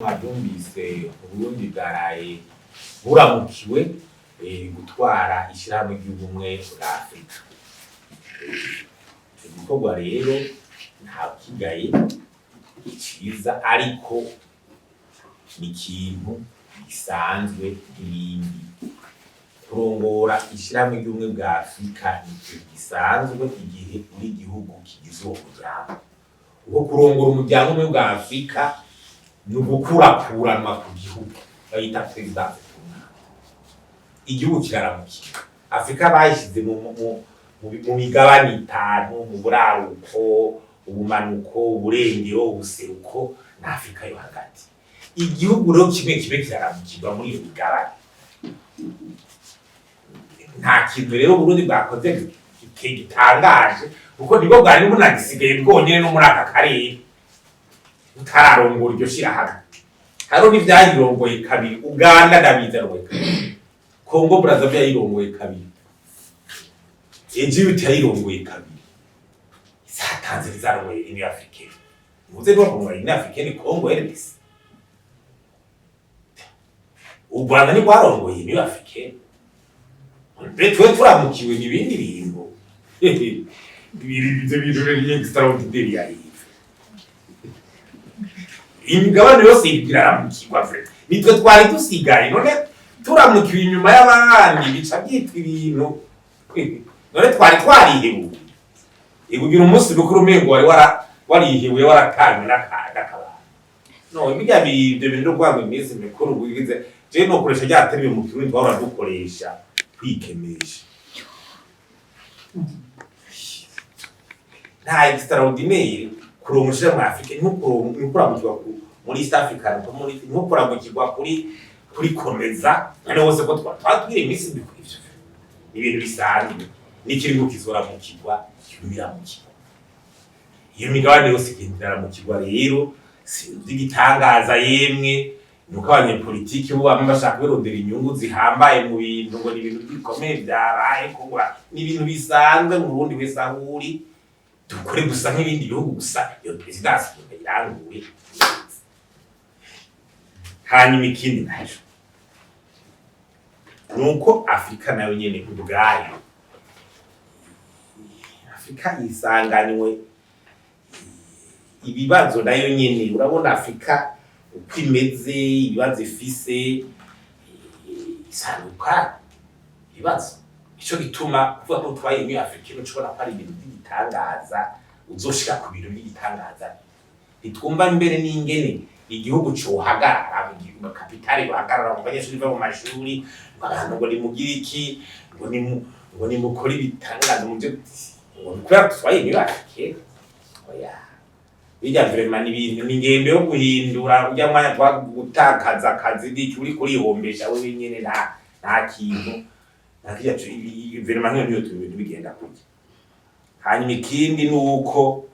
Mwavyumvise, Uburundi bwaraye buramukiwe gutwara ishirahamwe ry'ubumwe bwa Afrika. Ico gikorwa rero nta kigaye ciza, ariko ni ikintu gisanzwe nk'ibindi. Kurongora ishirahamwe ry'ubumwe bwa Afrika ni ikintu gisanzwe igihe uri igihugu kigize uwo muryango. Uko kurongora umuryango w'ubumwe bwa Afrika ni ugukurakuranwa ku gihugu, bayita présidence tournante. Igihugu kiraramukira. Afrika bayishize mu migabane itanu: mu buraruko, ubumanuko, uburengero, ubuseruko na Afrika yo hagati. Igihugu rero kimwe kimwe kiraramukirwa muri iyo migabane. Nta kintu rero Uburundi bwakoze gitangaje, kuko nibwo bwari bunagisigaye bwonyene no muri aka karere butararongora iryo shirahamwe. Hariho n'ivyayirongoye kabiri. Uganda ndabizi yarongoye kabiri, Congo Brazzaville yayirongoye kabiri, Egypt yayirongoye kabiri, za Tanzania zarongoye Union Africaine. Muze rwarongoye Union Africaine, Congo RDC. U Rwanda ntirwarongoye Union Africaine. Mbe twe turamukiwe n'ibindi bintu? Ivyo bintu ni extraordinaire yarive. Imigabane yose iriko iraramukirwa, vraiment. Nitwe twari dusigaye. None turamukiwe inyuma y'abandi, bica byitwa ibintu. None twari twarihebuye ikugira umunsi mukuru, umengo wari warihebuye, waratanywe n'akabanga. No birya ibyo bintu byo kuvuga ngo iminsi mikuru wigize, jewe nokoresha rya terme mu Kirundi twahora dukoresha, kwikemesha. Nta extraordinaire. Kuronka ushira muri Afrika nko kuramukirwa muri East Africa, nko muri nko kuramukirwa kuri COMESA none hose ko twatwira iminsi mikuru. Ivyo ni ibintu bisanzwe, n'ikiringo kizoramukirwa, biramukirwa. Iyo migabane yose igenda iraramukirwa. Rero si iby'igitangaza yemwe, nuko abanyepolitiki bo bamwe bashaka birondera inyungu zihambaye mu bintu, ngo ni ibintu bikomeye byabaye. Kugura ni ibintu bisanzwe mu Burundi wese aho uri. Dukore gusa nk'ibindi bihugu gusa, iyo présidence igenda iranguye. Hanyuma ikindi naco nuko Afurika nayo nyene ubwayo, Afurika isanganywe ibibazo nayo nyene. Urabona Afurika uko imeze, ibibazo ifise, isanduka ibibazo. Ico gituma kuvuga ko utwaye muri Afurika ino ushobora ko ari ibintu by'igitangaza, uzoshika ku bintu by'igitangaza. Ntitwumva mbere n'ingene igihugu cohagarara, mu gihugu capitale yohagarara, mu banyeshuri bava mu mashuri, ngo abantu ngo nimugire iki, ngo nimukore ibitangaza mu byo, ngo ni kubera tutwaye muri Afurika. Oya, bijya vraiment ni ibintu, ni ingendo yo guhindura urya mwanya twa gutakaza akazi n'iki uri kurihombesha wewe nyene. Nta kintu, nta kirya vraiment nk'iyo niyo ibintu bigenda kurya. Hanyuma ikindi ni uko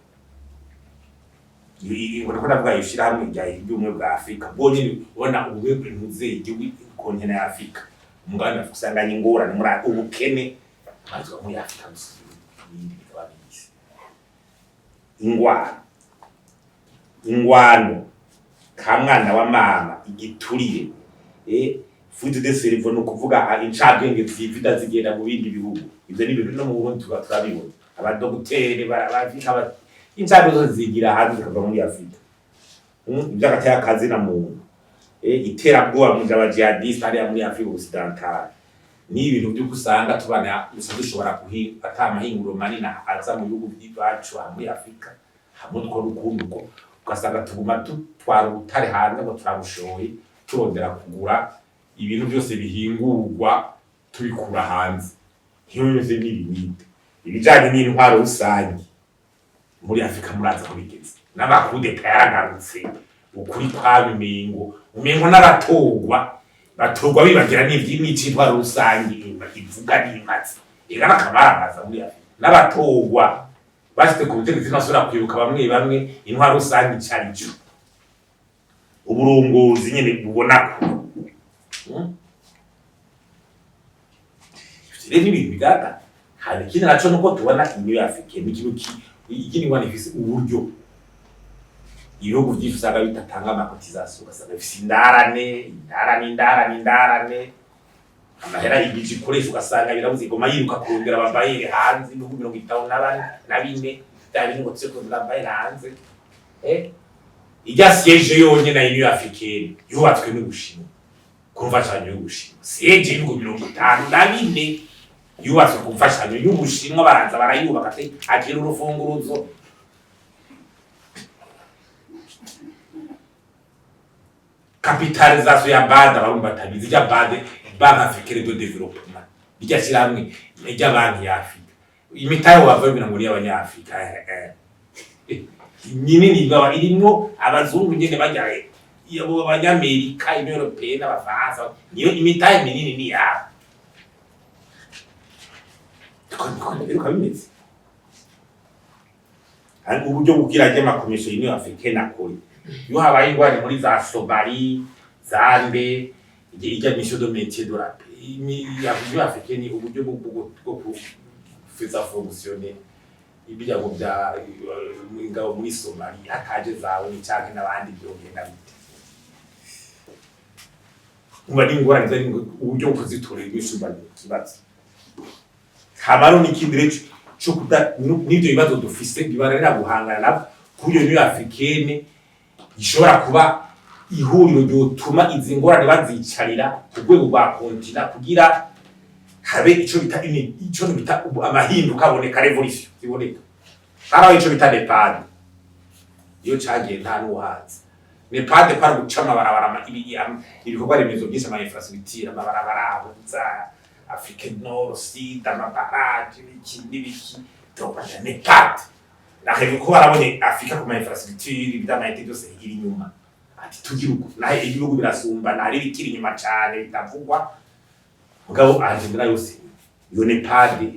ngo niko ndavuga, ishirahamwe rya ry'ubumwe bwa Afurika bwonyene, ubona ubumwe ntuze igihugu, continent ya Afurika, umugabane wa Afurika usanganye ingorane muri ubukene barizwa muri Afurika gusa, ibindi bikaba bisi ingwano, ingwano ka mwana wa mama, igiturire, fuite de cerveau, ni ukuvuga incabwenge zivida zigenda mu bindi bihugu. Ivyo ni ibintu no mu Burundi tuba turabibona. Abadogiteri barabafika, incabwenge zose zigira hanze zikava muri Afurika. Ivy'agateka kazi na muntu, iterabwoba mu vy'abajihadiste hariya muri Afrique occidentale, ni ibintu vy'uko usanga tubana gusa dushobora kuhi ata amahinguriro manini aza mu bihugu by'iwacu aha muri Afurika, hamwe dukora ukundi uko, ugasanga tuguma dutwara ubutare hanze ngo turabushoye, turondera kugura ibintu byose bihingurwa tubikura hanze. Nk'iyo byose n'ibintu ibijanye n'intwaro rusange muri Afurika, muraza aho bigeze n'amakudeta yaragarutse. Ukuri kwaba umengo n'abatorwa batorwa bibagira n'ivy'intwaro rusange ivuga n'imaze ega n'akamaramaza muri Afurika. N'abatorwa bashitse ku butegetsi ntibasubira kwibuka bamwe bamwe intwaro rusange ico ari cyo, uburongozi nyene bubona ko. Ivyo rero ni ibintu bigaragara. Hanyuma ikindi naco nuko tubona Union Africaine ni ikintu ikindi ngwana ifise uburyo. Ibihugu vyinshi usanga bidatanga ama cotisations, ugasanga bifise indarane, indarane, indarane, indarane. Amahera ibije ikoresha ugasanga birabuze, igoma yiruka kurondera aba bailleurs hanze. Ibihugu 54 vya bindi ngo tuze kurondera aba bailleurs hanze. Irya siège yonyene na Union Africaine yubatswe n'Ubushinwa ku mfashanyo y'Ubushinwa. Siège y'ibihugu 54 yubatswe ku mfashanyo y'Ubushinwa, baraza barayubaka, ati akira urufunguruzo. Capitalisation ya BAD, abarundi batabizi, irya BAD, Banque Africaine de Développement, irya shyirahamwe, irya banki ya Afrika, imitahe wava bibona muri y'abanyafrika minini ibaba irimwo abazungu nyene, bajya abo abanyamerika, Union Européenne n'Abafaransa, niyo imitahe minini ni yabo. Niko niko bimeze. Hari uburyo bw'ugira ry'amakomisho Union Africaine akora iyo habaye ingorane muri za Somalie, Zambe, ijya mission de maintien de la paix ya Union Africaine, uburyo bwo kufaire fonctionner ibijyago bya ingabo muri Somalie hataje zawe ni canke n'abandi, byogenda bite? Umva, ni ingorane zari uburyo bwo kuzitorera inyishu mba ikibazo. Hama n'ikindi rero co kuda n'ivyo bibazo dufise bibananira guhangana navyo, ku buryo Union Africaine ishobora kuba ihuriro ryotuma izi ngorane bazicarira ku rwego rwa continent, kugira habe ico bita ico bita amahinduka aboneka, révolution ziboneka. Haraho ico bita NEPAD, iyo cagiye nta n'uhazi. NEPAD kwari guca amabarabara, ibikorwa remezo byinshi, ama infrastructure, amabarabara ahuza Afrique Nord Sud, ama barrages, ibiki n'ibiki. Donc NEPAD nahewe ko barabonye Afrika ku ma infrastructure ibidamayete byose iri inyuma, ati tugira uko naho ibihugu birasumbana, hari ibikiri inyuma cane bitavugwa. Mugabo agenda yose iyo NEPAD,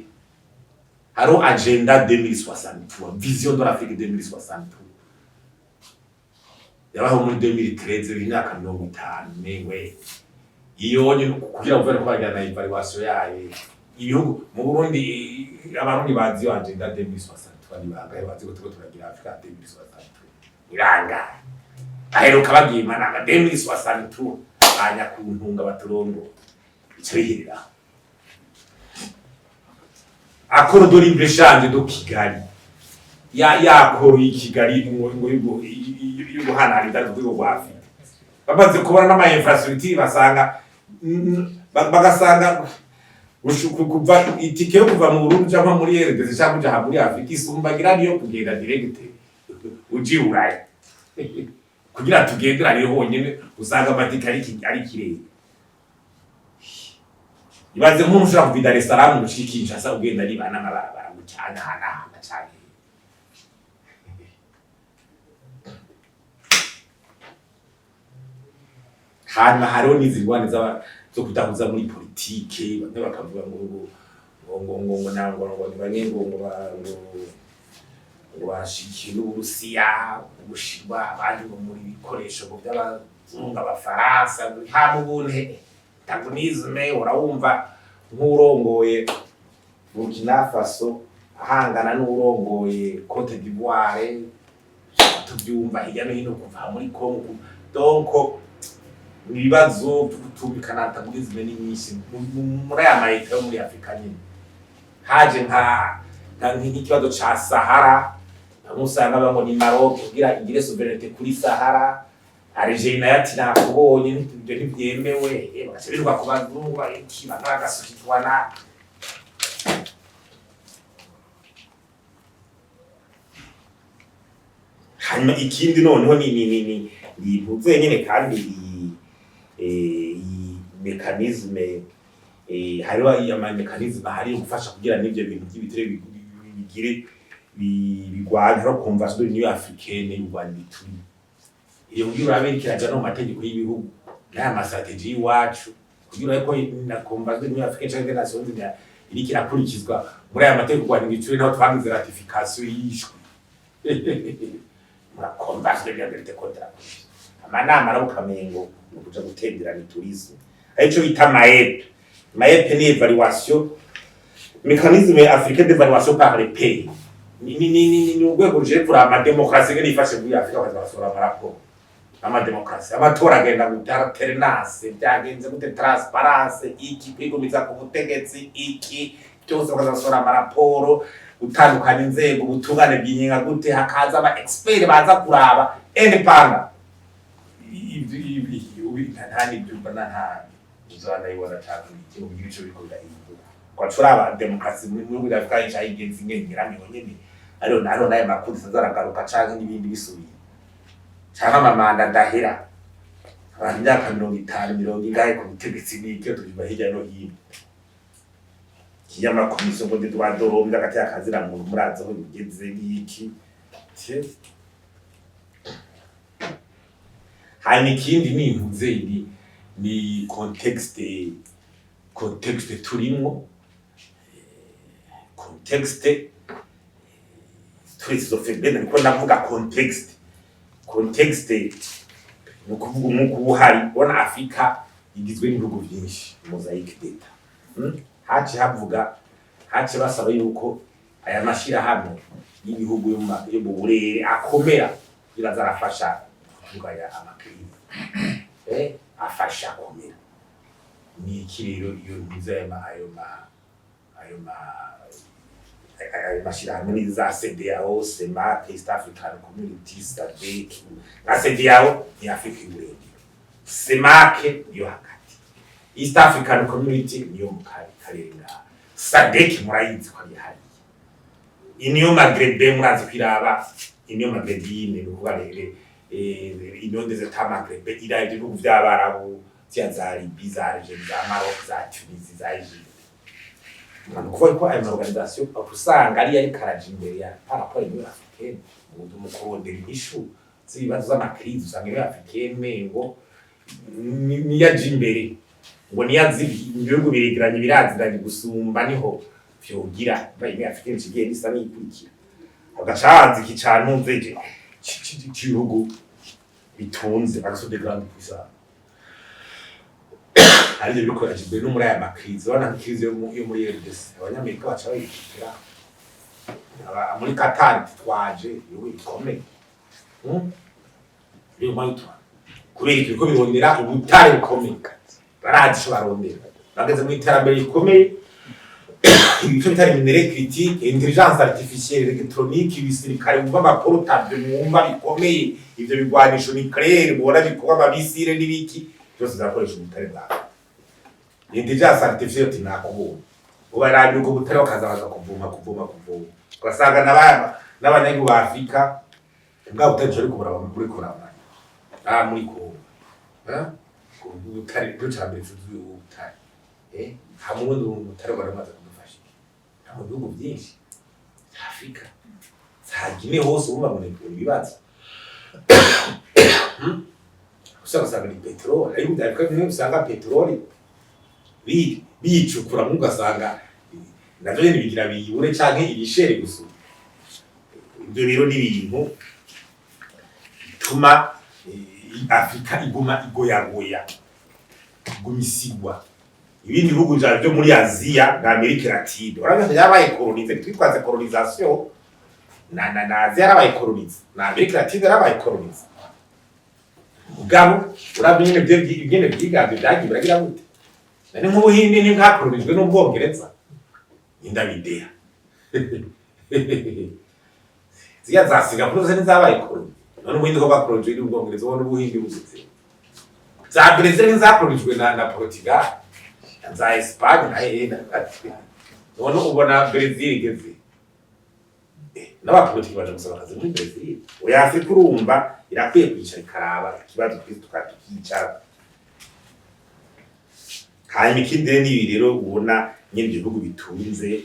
hariho agenda 2063, vision de l'Afrique 2063, yabaho muri 2013, imyaka 50 mewe iyo nyene, kugira ngo ko bagirana évaluation yayo. Ibihugu mu Burundi, Abarundi bazi iyo agenda 2063 ni bangahe? Bazi ko turiko turagira Afrika 2063 ni bangahe? Aheruka bagiye manama 2063, banyakuntunga baturongo ico biherera. Accord de libre-échange de Kigali, ya accord y'i Kigali ngo yo guhanahana ibidandarizwa ku rwego rwa Afrika, bamaze kubona n'ama infrastructure, basanga bagasanga kuva itike yo kuva mu Burundi uja nko muri RDC cyangwa uja muri Afrika isumbagira niyo kugenda direct uja i Burayi. Kugira tugenderane honyine usanga amatike ari kirenga. Ibaze nk'umuntu ushobora kuva i Dar es Salaam gushika i Kinshasa ugenda niba n'amabarabara gucana hanahana cane. Hanyuma hariho n'izi ngwane zo kudahuza muri politike. Bamwe bakavuga ngo ngo na ngo ni bamwe ngo bashigikiye n'Uburusiya, Ubushinwa, abandi ngo muri ibikoresho ngo by'abazungu, Abafaransa, hama ubuntu antagonisme. Urawumva nk'urongoye Burkina Faso ahangana n'urongoye Cote d'Ivoire, tubyumva hirya no hino kuva muri Congo. Donc ibibazo byo kutumvikana, antagonisme ni nyinshi muri aya ma États yo muri Afrika nyine. Haje nka nk'ikibazo ca Sahara, bamwe usanga bavuga ngo ni Maroc kugira igire souveraineté kuri Sahara, Algeria nayo ati nakubonye, ibyo ntibyemewe. Bagaca biruka ku bazungu iki, bamwe bagasukirwa na hanyuma ikindi noneho ni impuzu nyene. Kandi iyi mécanisme, hariho ama mécanisme ahari yo gufasha kugira n'ivyo bintu by'ibiture bigire bigwanya. Hariho convention de l'Union Africaine y'urwanya ibiturire, iyo kugira urabe iriko iraja no mu mategeko y'ibihugu n'aya ma stratégies y'iwacu, kugira urabe ko na convention de l'Union Africaine canke des Nations Unies iriko irakurikizwa muri aya mategeko kurwanya igiturire, naho twagize ratification yishwe muri convention de lutte contre la corruption. Amanama arabo ukamengo ni ukuja gutemberana tourisme. Arico bita MAEP. MAEP ni évaluation, mécanisme africain d'évaluation par les pays. Ni urwego ruje kuraba demokarasi ngene ifashe muri Afrika, bakaza barasohora amaraporo amademokrasi, amatora agenda gute, alternance byagenze gute, transparence iki, kwigumiza ku butegetsi iki, byose bakaza basohora amaraporo, gutandukanya inzego, ubutungane bwinyenga gute, hakaza aba expert baza kuraba indépendant. Ibyo nta n'ibyo mbona, nta uzanayibona cyane iki ugira ico biriko birahinduka. Kwaca uraba demokarasi muri muri Afrika yica yigenza ingene ngeramiwe nyene, ariyo ariyo n'ayo makuru azaragaruka canke n'ibindi bisubiye, canke amamanda adahera, abantu imyaka 50, mirongo ingahe ku butegetsi, n'ibyo tubiva hirya no hino. Ikinyamakuru ngo ndi twadoromye hagati y'akazira muntu, murazi aho bigeze n'iki. Hanyuma ikindi ni impuze ni contexte turimwo, contexte turetse izo faiblesse niko ndavuga. Contexte ni ukuvuga umwuka uba uhari. Ubona Afrika igizwe n'ibihugu byinshi, mosaïque d'États. Haci havuga, haci basaba yuko aya mashirahamwe y'ibihugu yo mu burere akomera, biraza arafasha kutugaya ama crises, afasha akomera. Ni iki rero iyo ntuze ayo mashirahamwe ni za CEDEAO, CEMAC, East African Community, SADC. Nka CEDEAO ni Afrika y'Uburengero, CEMAC niyo hagati, East African Community niyo mu karere ngaha, SADC murayizi ko ari hariya, Union Maghrébine murazi ko iraba Union Maghrébine, ni ukuvuga rero Union des États Maghrébins iraba ibihugu vy'Abarabu, vya za Libye, za Algerie, za Maroc, za Tunisie, za Egypte. Ni ukuvuga ko ayo ma organisation usanga ariyo ariko araja imbere ya par rapport à l'Union africaine mu kurondera inyishu z'ibibazo z'ama crises. Usanga Union africaine umengo niyo aja imbere, ngo niyo azi ibihugu biregeranye, biraziranye gusumba, niho vyogira ba Union africaine ikigiye bisa n'iyikurikira, hagaca haza iki cantuze c'ibihugu bitunze, action de grande puissance, arivyo biriko biraja imbere no muri aya ma crises. Urabona nka crise yo muri RDC, Abanyamerika baca bayikipira. Muri Qatar twaje ibihugu bikomeye. Niyo mpamvu kubera ibyo biriko birondera ubutare bukomeye, barazi ico barondera, bageze mu iterambere rikomeye, ibice bitari minerais critique, intelligence artificielle, électronique, ibisirikare mwumva, ama portable mwumva bikomeye, ivyo bigwanisho nucléaire mubona bikorwa, ama missiles n'ibiki byose birakoresha ubutare bwawe. Intelligence artificielle uti nakubonye, ubarabira ubwo butare, bakaza baza kuvuma, kuvuma, kuvuma, ugasanga n'abanyagihugu ba Afrika bwa butare bushobora kuraba muri kuraba ah muri Kongo, eh ubutare bwo cambere tuzi ubutare, hamwe ubundi ubutare baramaze kudufasha nta mu bihugu byinshi vya Afrika, za Guinée hose ubu babona ibibazo. Usanga ni peteroli, ariko bya Afrika bimwe usanga peteroli biyicukura, ugasanga navyo nyene bigira biyibure canke ibishere gusuma. Ivyo rero ni ibintu bituma Afrika iguma igoyagoya, iguma isigwa ibindi bihugu vya byo muri Aziya na Amerika Latine. Urabona yabaye colonisé, twitwaze colonisation na Aziya yarabaye colonisé, na Amerika Latine yarabaye colonisé. Mugabo uravye nyene vyo ingene vyiganje vyagiye biragira gute, none nk'Ubuhindi ntibwakolonijwe n'Ubwongereza? Indabideha ziriya za Singapore zose ntizabaye colonie? None Ubuhindi ko bwakolonijwe n'Ubwongereza, ubona Ubuhindi bugize? Za Brazil ntizakolonijwe na Portugal, za Espagne na hehe? None ubona Brazil igeze? N'abapolitiki baje gusaba akazi muri Brazil. Oya, Afrika urumva irakwiye kwicara ikaraba ikibazo, twese tukicara. Hanyuma ikindi rero ni ibi rero ubona nyene ibyo bihugu bitunze,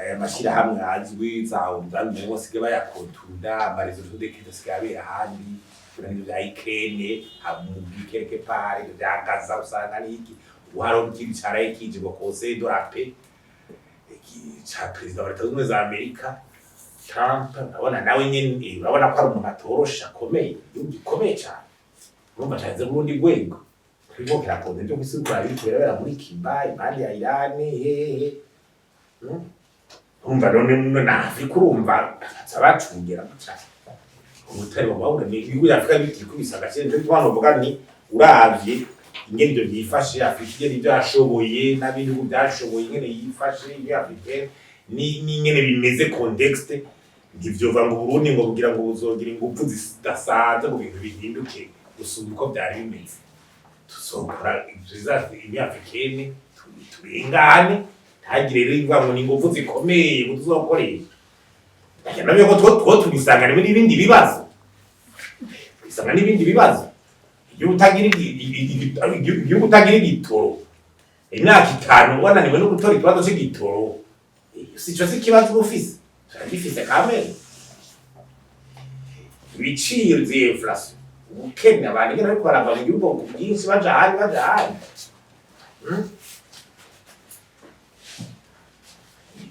aya mashyirahamwe azwi za ONU basigaye bayakontorora, ama résolutions de crise asigaye abera ahandi. Kuna n'ivyo vya Ukraine mu quelque part, ivyo vya Gaza usanga n'iki. Ubu hariho ikindi caraye kije ngo Conseil de la paix ca perezida wa Leta Zunze Ubumwe za Amerika Trump. Urabona nawe nyene, urabona ko ari umuntu atoroshe, akomeye, igihugu gikomeye cane. Urumva caze mu rundi rwego, turiko kirakonde ivyo kwisi, kuraba biriko birabera muri Cuba, impande ya Iran, hehe. Urumva none na Afrika, urumva baza bacungera cane ubutare babura. Ni ibihugu bya Afrika bitikubise agaciro. Nico gituma novuga ni uravye ingene ivyo vyifashe, Afrika ingene ivyo yashoboye n'abihugu byashoboye, ingene yifashe iyo Afrika n'ingene bimeze, contexte, ntivyova ngo Burundi ngo kugira ngo buzogira ingufu zidasanzwe ngo ibintu bihinduke gusumba uko vyari bimeze. Tuzokora ivyo africaine turengane, ntagire rero ivuga ngo ni ingufu zikomeye ngo tuzokoresha. Nabyo ko two tubisanga n'ibindi bibazo, tubisanga n'ibindi bibazo. Igihugu utagira igitoro, imyaka 5 wananiwe no gutora ikibazo c'igitoro, sico si ikibazo uba ufise, turagifise kamere. Ibiciro, inflation, ubukene, abantu ingene bariko barava mu gihugu ku bwinshi baja ahandi, baja ahandi.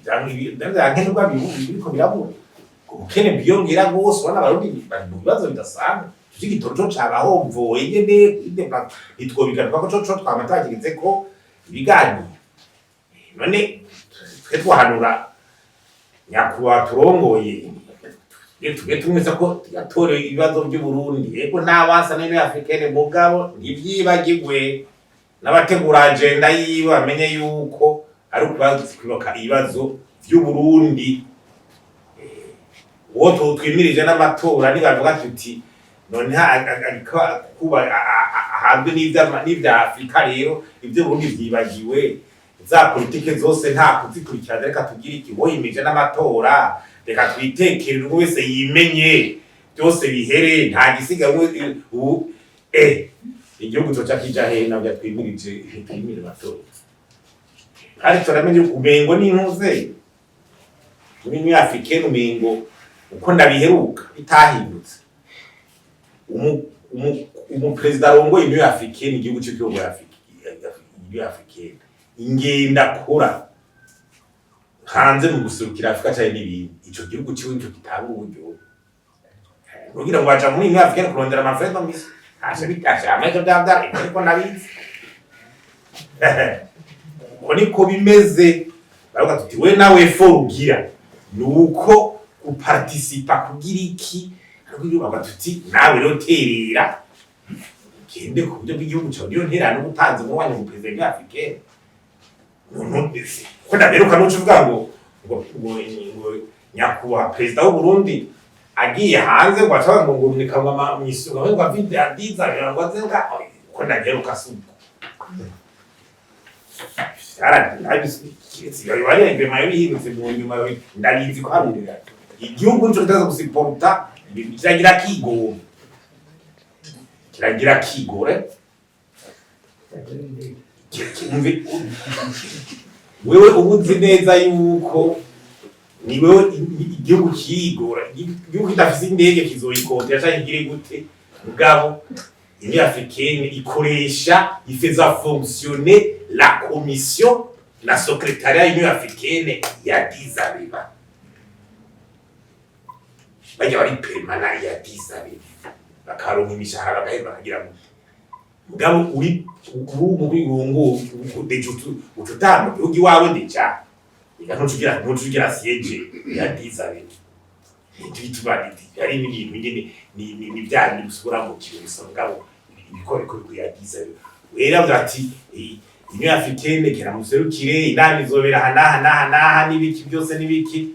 Ivyankenerwa biriko birabura, ubukene bwiyongera rwose. Ubona Abarundi bari mu bibazo bidasanzwe. Ico c'igitoro co cabahomvoye nyene, ntitwobigarukako, co twama twagirizeko ibiganiro. None twe twahanura nyakubahwa turongoye, twe tumwese ko yatorewe ibibazo by'Uburundi. Yego, nta n'Union africaine, mugabo ntivyibagirwe n'abategura agenda yiwe bamenye yuko ari ukwibuka ibibazo vy'Uburundi. Uwo twimirije n'amatora, nibavuga tuti none ariko kuba ahanzwe n'ivya Afrika, rero ivyo Burundi vyibagiwe, za politike zose nta kuzikurikirana. Reka tugire iki woyimije n'amatora, reka twitekere, umwe wese yimenye, byose bihere, nta gisiga ubu. Igihugu coca kija hehe navyo twimirije, twimire amatora? Kandi turamenye umengo n'intuze muri Union africaine, umengo uko ndabiheruka bitahindutse. Umuperezida arongoye Union africaine, igihugu c'igihugu Union africaine, ingenda akora hanze mu guserukira Afrika canke n'ibindi, ico gihugu ciwe nico gitanga uburyo kugira ngo baja muri Union africaine kurondera amafaranga misi asha bitasha amahirwe vya ariko nabizi uko niko bimeze. Baravuga tuti we nawe forugira nuko guparticipa kugira iki, ariko iyo bavuga tuti nawe rero terera ugende ku buryo bw'igihugu cyawe, niyo nterano uba utanze mu wanyu mu perezida wa africaine. Ko ndaberuka nuca uvuga ngo nyakubahwa perezida w'u Burundi agiye hanze ngo aca ngo nikanwa mwisuka ngo avide adiza ngo aze nga ko ndageruka suko bihindutse mu nyuma. Ndabizi ko hari igihugu nico kitaza gusiporuta, kiragira kigora, kiragira kigore. Wewe uba uzi neza yuko ni wewe igihugu kirigora. Igihugu kidafise indege kizoyikotera canke kigire gute? Mugabo Union africaine ikoresha, ifeza fonctionner la commission, la secrétariat Union africaine ya Addis Abeba, bajya bari permanent ya Addis Abeba, bakaronka imishahara, bagahemba, bakagira gute. Mugabo uri umugwi urungu déjà uca utanga igihugu iwawe, déjà ega ntucugira siège ya Addis Abeba. Ntibituma ari n'ibintu nyene ni bya bindi bisubira mu kintu gusa. Mugabo ibikoreko ya Addis Abeba rero avuga ati Union africaine kera muserukire, inama izobera aha n'aha n'aha n'aha n'ibiki byose n'ibiki,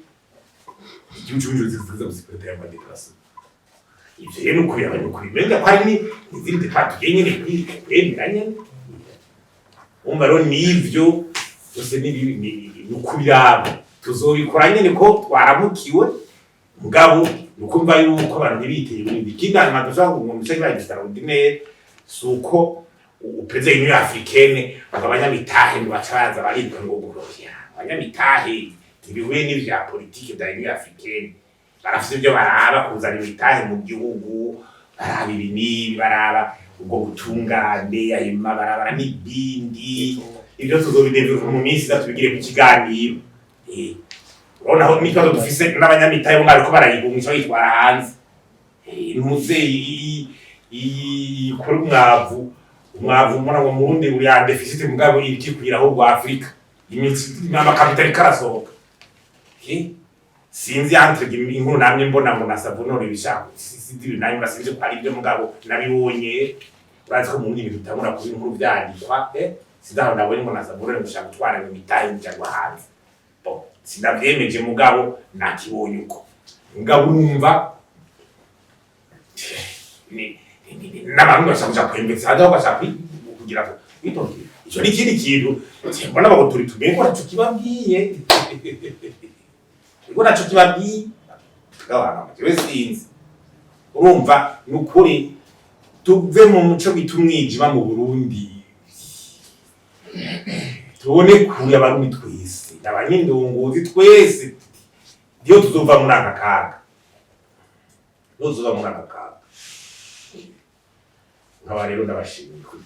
igihugu c'ubucuruzi kiza gusikweta ya déplacement. Ivyo rero nuko ni ukubimenya ko hari n'izindi départ tugiye nyene kwemera nyene. Umva rero nivyo byose ni ukubiraba, tuzobikora nyene ko twaramukiwe. Mugabo ni ukumva yuko abantu ntibiteye ibindi. Ikindi hanyuma dushobora ngo ngo kibaye extraordinaire, si uko uperezida Union africaine ngo abanyamitahe ngo baca baza baribwa ngo ya abanyamitahe ntibihuye n'ivya politike bya Union africaine. Barafise ibyo baraba kuzana imitahe mu gihugu, baraba ibi n'ibi, baraba ubwo butungane, ayo mabarabara n'ibindi. Ibyo tuzobidevelopa mu minsi iza, tubigire ku kiganiro. Urabona aho n'ikibazo dufise n'abanyamitahe bo bariko barayigumisha bayitwara hanze. Ntuze ikora umwavu mbona ngo Murundi uri en déficit, mugabo irikikwira ahubwo Afrika imitsi amakapitali karasohoka. Sinzi entre inkuru namye mbona ngo na Savonoro ibishaka, sinzi ibintu namye, sinzi ko ari ibyo, mugabo nabibonye. Urazi ko mu bindi bintu bitangura kuba inkuru vyandikwa, sinzi aho nabonye ngo na Savonoro gushaka gutwara imitahe cyangwa hanze. Bon, sinavyemeje, mugabo nakibonye uko. Mugabo urumva n'abantu bashaka kuja kwembetsa hanze, aho bashaka kugira ngo witonde. Ico ni ikindi kintu mbona bago turi tumenye ko naco kibabwiye, ko naco kibabwiye. Gabana jewe sinzi. Urumva, ni ukuri tuve mu muco bita umwijima mu Burundi, tubone kure. Abarundi twese, abanyindongozi twese, niyo tuzova muri aka kaga, niyo tuzova muri aka kaga. Nkaba rero ndabashimiye.